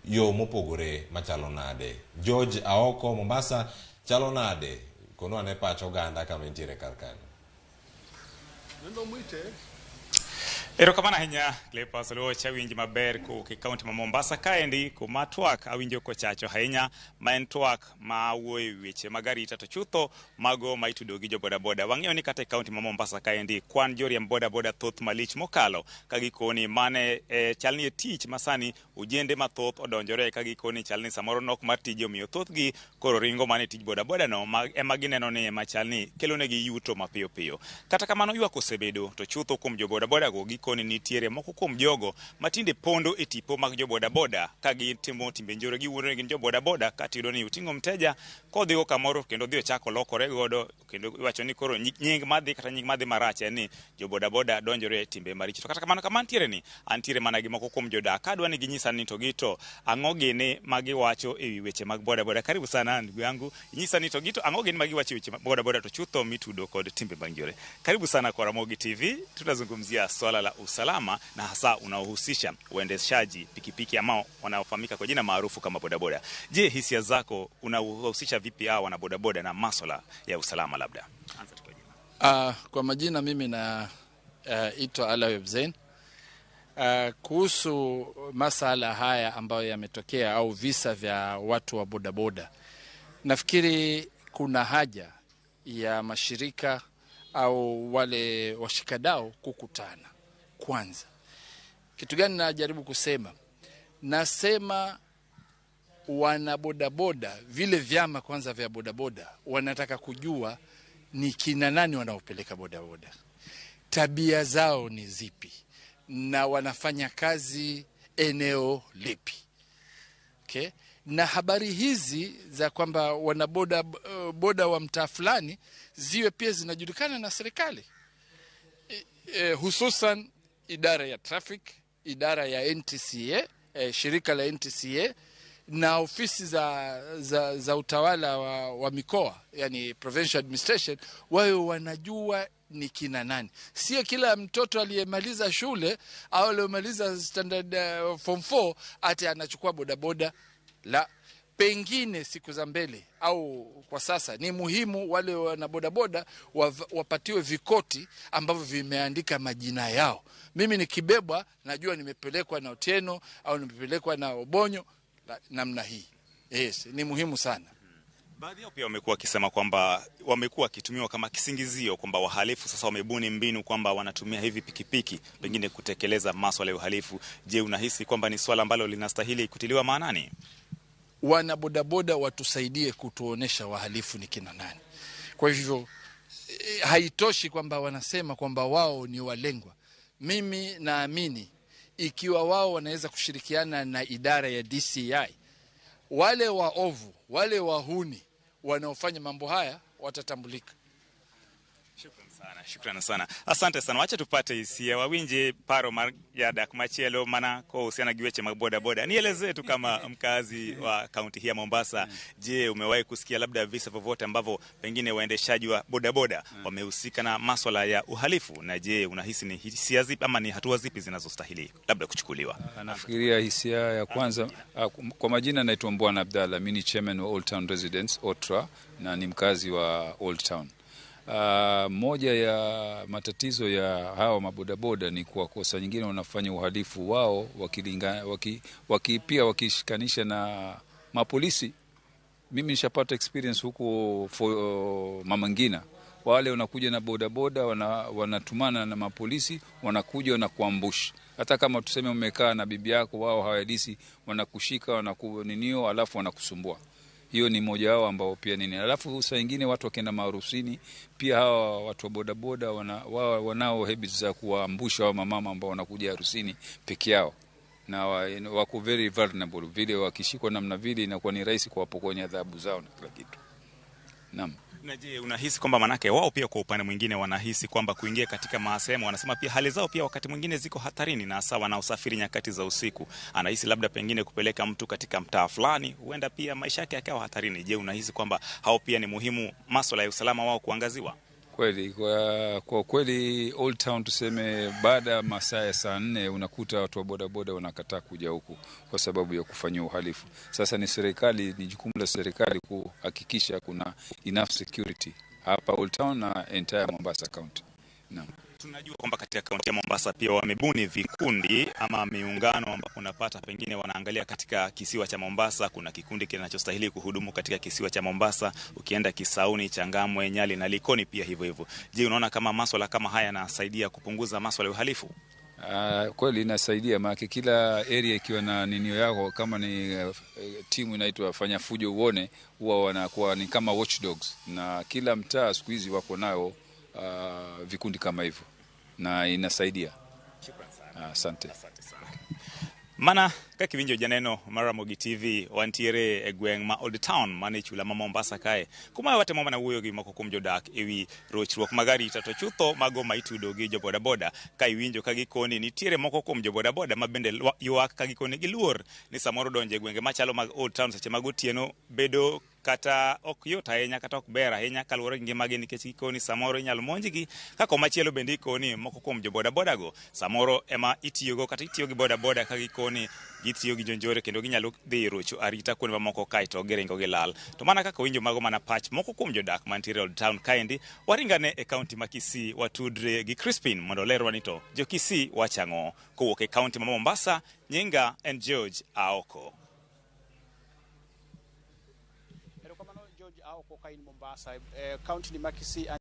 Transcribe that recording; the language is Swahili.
Yo mopogore machalo nade? George Aoko, Mombasa, chalo nade? Kono ane pach oganda kama intiere kar kanyo. Erokamano ahinya Cleophas Oluoch, awinji maber kowuok e kaunti ma Mombasa. Kaendi kuma twak awinjo kochacho ahinya, ma en twak ma wuoyo e weche mag arita to chutho mago ma itudo gi jo bodaboda. Wang'eyo ni kata e kaunti ma Mombasa kaendi kwan joriemb bodaboda thoth malich mokalo ka gikoni mane chal ni e tich masani ojende mathoth odonjore ka gikoni chal ni samoro nok mar tije omiyo thothgi koro ringo mana e tij bodaboda no ma ema gineno ni ema chal ni kelonegi yuto mapiyo piyo. Kata kamano ywak osebedo to chutho kuom jo bodaboda go gikoni nitiere moko kuom jogo matinde pondo e tipo mag jo bodaboda ka gitimo timbe njore giwuondo ni gin jo bodaboda kata iyudo ni oting'o mteja kodhigo kamoro kendo odhi ochako lokore godo kendo iwacho ni koro nying madhi kata nying madhi marach en ni jo bodaboda donjore e timbe maricho. To kata kamano kama antiere ni antiere mana gi moko kuom jodak kadwa ni ginyisa ni to gito ang'o gini ma giwacho e wi weche mag bodaboda. Karibu sana ndugu yangu, nyisa ni to gito ang'o gini ma giwacho e weche mag bodaboda to chutho mitudo kod timbe mag njore. Karibu sana kwa Ramogi TV, tunazungumzia swala la usalama na hasa unaohusisha uendeshaji pikipiki ama wanaofahamika kwa jina maarufu kama bodaboda. Je, hisia zako unahusisha vipi hawa wana bodaboda na maswala ya usalama labda? Anza tu kwa jina. Kwa majina mimi na itwa Alawi Zein. Kuhusu masala haya ambayo yametokea au visa vya watu wa bodaboda, nafikiri kuna haja ya mashirika au wale washikadau kukutana kwanza. Kitu gani najaribu kusema? Nasema wana bodaboda, vile vyama kwanza vya bodaboda wanataka kujua ni kina nani wanaopeleka bodaboda, tabia zao ni zipi, na wanafanya kazi eneo lipi. Okay? Na habari hizi za kwamba wana boda, boda wa mtaa fulani ziwe pia zinajulikana na serikali, hususan idara ya traffic, idara ya NTCA, shirika la NTCA na ofisi za utawala wa mikoa, yani provincial administration, wawe wanajua ni kina nani. Sio kila mtoto aliyemaliza shule au aliyemaliza standard form 4 ati anachukua bodaboda. La, pengine siku za mbele au kwa sasa ni muhimu wale wana bodaboda wapatiwe vikoti ambavyo vimeandika majina yao. Mimi nikibebwa najua nimepelekwa na Otieno au nimepelekwa na Obonyo, namna hii. Yes, ni muhimu sana. Baadhi yao pia wamekuwa wakisema kwamba wamekuwa wakitumiwa kama kisingizio kwamba wahalifu sasa wamebuni mbinu kwamba wanatumia hivi pikipiki pengine kutekeleza maswala ya uhalifu. Je, unahisi kwamba ni swala ambalo linastahili kutiliwa maanani? Wana bodaboda watusaidie kutuonesha wahalifu ni kina nani. Kwa hivyo haitoshi kwamba wanasema kwamba wao ni walengwa. Mimi naamini ikiwa wao wanaweza kushirikiana na idara ya DCI, wale waovu, wale wahuni wanaofanya mambo haya watatambulika. Shukran sana, shukran sana. Asante sana. Wacha tupate hisia wawinje paro mar jadak machielo mana kuhusiana gi weche mag bodaboda. Nielezee tu kama mkazi wa kaunti hii ya Mombasa, je, umewahi kusikia labda visa vyovyote ambavyo pengine waendeshaji wa bodaboda wamehusika na maswala ya uhalifu? Na je, unahisi ni hisia zipi ama ni hatua zipi zinazostahili labda kuchukuliwa? Nafikiria hisia ya kwanza, kwa majina naitwa Mbwana Abdalla, mimi ni chairman wa Old Town Residents OTRA na ni mkazi wa Old Town. Moja ya matatizo ya hawa mabodaboda ni kwa kosa nyingine wanafanya uhalifu wao pia wakishikanisha na mapolisi. Mimi nishapata experience huko Mama Ngina, wale wanakuja na bodaboda wanatumana na mapolisi, wanakuja wanakuambush. Hata kama tuseme umekaa na bibi yako, wao hawadisi, wanakushika wanakuninio, alafu wanakusumbua. Hiyo ni moja wao ambao pia nini. Alafu saa nyingine watu wakienda maharusini pia hawa watu wa bodaboda wanao habits za kuwaambusha hao mamama ambao wanakuja harusini peke yao, na wako very vulnerable. Vile wakishikwa namna vile inakuwa ni rahisi kuwapokonya adhabu zao na kila kitu. Naam. Na je, unahisi kwamba manake wao pia kwa upande mwingine wanahisi kwamba kuingia katika mahasemo, wanasema pia hali zao pia wakati mwingine ziko hatarini, na hasa wanaosafiri nyakati za usiku. Anahisi labda pengine kupeleka mtu katika mtaa fulani huenda pia maisha yake yakawa hatarini. Je, unahisi kwamba hao pia ni muhimu masuala ya usalama wao kuangaziwa? Kweli kwa kweli Old Town tuseme, baada ya masaa ya saa 4 unakuta watu wa bodaboda wanakataa kuja huku kwa sababu ya kufanyia uhalifu. Sasa ni serikali, ni jukumu la serikali kuhakikisha kuna enough security hapa Old Town na entire Mombasa County. Naam. Tunajua kwamba katika kaunti ya Mombasa pia wamebuni vikundi ama miungano ambapo unapata pengine wanaangalia katika kisiwa cha Mombasa kuna kikundi kinachostahili kuhudumu katika kisiwa cha Mombasa, ukienda Kisauni, Changamwe, Nyali na Likoni pia hivyo hivyo. Je, unaona kama maswala kama haya yanasaidia kupunguza maswala ya uhalifu? Kweli inasaidia, maana kila area ikiwa na ninio yao, kama ni timu inaitwa fanya fujo uone, huwa wanakuwa ni kama watchdogs, na kila mtaa siku hizi wako nayo vikundi kama hivyo na inasaidia. Asante. Asante sana. Mana kaka iwinjo janeno mar Ramogi TV, wantiere e gweng' ma Old Town mane chula ma Mombasa kae, kuma watemo mana wuoyo gi moko kuom jodak ewi rochruok mag arita, to chutho mago ma itudo gi jo bodaboda. Ka iwinjo ka gikoni nitiere moko kuom jo bodaboda ma bende ywak ka gikoni giluor ni samoro donjo e gwenge machalo mag Old Town seche mag otieno bedo kata ok yot ahinya kata ok ber ahinya kaluwore gi ngimagi, nikech gikoni samoro inyalo monjgi. Ka komachielo bende ikoni moko kuom jo bodaboda go samoro ema itiyogo kata itiyo gi bodaboda ka gikoni gitiyo gi jonjore kendo ginyalo dhi rocho arita kuonde mamoko kaeto giringo gilal. To mana kaka winjo mago mana pach moko kuom jodak mantiere Old Town kaendi, waringane e kaunti ma Kisii watudre gi Crispin mondo olerwa ni to jo Kisii wachang'o. Kowuok e kaunti ma Mombasa, nyinga en George Aoko. Erokamano George Aoko ka in Mombasa, kaunti ni ma Kisii.